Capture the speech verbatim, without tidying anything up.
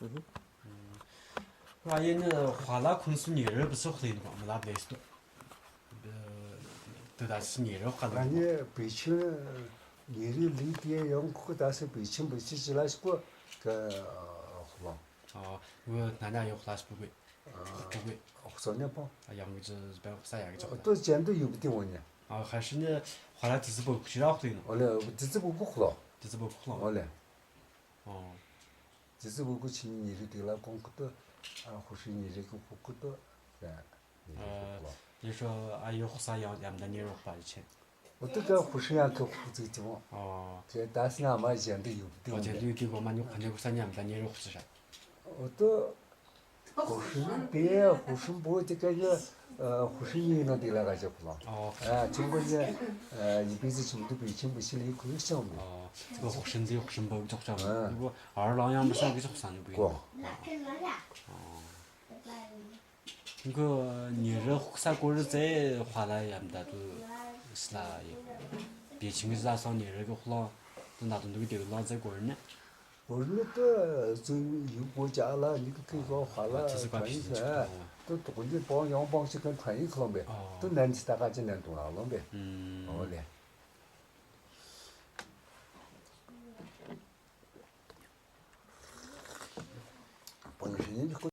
ཨ་ཡེ་ནི་ཧ་ལ་ཁོང་སུ་ཉེ་རི་བུ་སུ་ཁ་ལེན་པ་མི་ལབ་ལེ་སྟོ། དེ་ད་སུ་ཉེ་རི་ཁ་ལེན། ཨ་ནི་བེ་ཆིང་ཉེ་རི་ལི་ཏེ་ཡང་ཁོ་ད་སུ་བེ་ཆིང་བེ་ཆིང་ཅི་ལ་ཤི་ཁོ་ག་ཧ་ལ། ཨ་ཝེ་ན་ན་ཡོག་ལ་སྤུ་གེ། སྤུ་གེ། ཨོ་སོ་ནེ་པོ། ཨ་ཡང་གི་ཅི་བེ་ས་ཡ་གི་ཅོག་ད། ཏོ་ཅན་དུ་ཡུ་བི་ཏི་ཝོ་ཉེ། ཨ་ཁ་ཤི་ནི་ཧ་ལ་ཏི་སི་པོ་ཁུ་ཤི་ར་ཁ་ལེན་ནོ། ཨོ་ལེ་ཏི་སི་པོ་ཁུ་ཁ་ལོ། ཏི་སི་པོ་ཁུ་ཁ་ལོ། ཨོ་ལེ། ཨོ། ཏི་སི་པོ་ཁུ་ཆི་ཉེ་རི་ཏི་ལ་ཀོང་ཁུ་ཏོ། ཨ་ཧུ་ཤི་ཉེ་རི་ཁུ་ཁུ་ཏོ། ཡ། ཨ་ཡེ་ཤོ་ཨ་ཡོག་ས་ཡང་ཡམ་ད་ཉེ་རོག་པ་ཆེ། འོ་ཏུ་ཀ་ཧུ་ཤི་ཡང་ཀ་ཧུ་ཙི་ཙི་མོ། ཨོ། ཀེ་ཏ་སི་ན་མ་ཇན་དུ་ཡུ་བི་ཏི་ཨོ་ཇན་དུ་ཡུ་བི་ཏི་གོ་མ་ཉོ་ཁ་ནེ་ཧུ་ས་ཉམ་ད་ཉེ་རོག་ཙི་ཤ། འོ་ཏུ་ཧུ་ཤི་པེ་ཧུ་ཤི་བོ་ཏི་ཀ་ཡ་ཧུ་ཤི་ཉེ་ནོ་ཏི་ལ་ག་ཇོ་ཁུ་ལོ། ཨོ། ཨ་ཆུང་གོ་ཉེ་ཡུ་བི་ཙི་ཆུང་དུ་བི་ཆིང་བི་ཤི་ལི་ཁུ་ཡུ་ཤང་མི། ཨོ། ཏུ་ཧུ་ཤི་ཛི་ཧུ་ཤི་བོ་ཇོག་ཅང་མི། ཨ་ལ་ཡང་མ་ས་གི་ཇོག་སང་ནི་བི། གོ། ཨོ། ཁོ་ཉེ་རི་ཧུག་ས་སྐོར་ཙེ་ཧ་ལ་ཡམ་ད་དུ་སི་ལ་ཡོད། བེ་ཆིང་གི་ཟ་སོང་ཉེ་རི་གི་ཧུ་ལོང་དུ་ན་དུང་དུ་གི་དེ་གི་ལོང་ཙེ་སྐོར་ནི། སྐོར་ནི་ཏུ་ཙུ་ཡུ་གོ་ཅ་ལ་ཉི་གི་ཁི་གོ་ཧ་ལ་ཨ་ཙི་ཙི་ཀ་ཕི་ཤི་ཅི་ཏུ་དུ་གོ་ཉི་པོང་ཡོང་པོང་ཅི་ཀ་ཁྲ་ཡི་ཁ་ལོང་པེ། ཨོ། ཏུ་ནན་ཅི་ཏ་ཀ་ཅི་ནན་དུང་ལ་ལོང་པེ། ཨོ་ལེ། པང་ཤི་ཉི་ཁོ།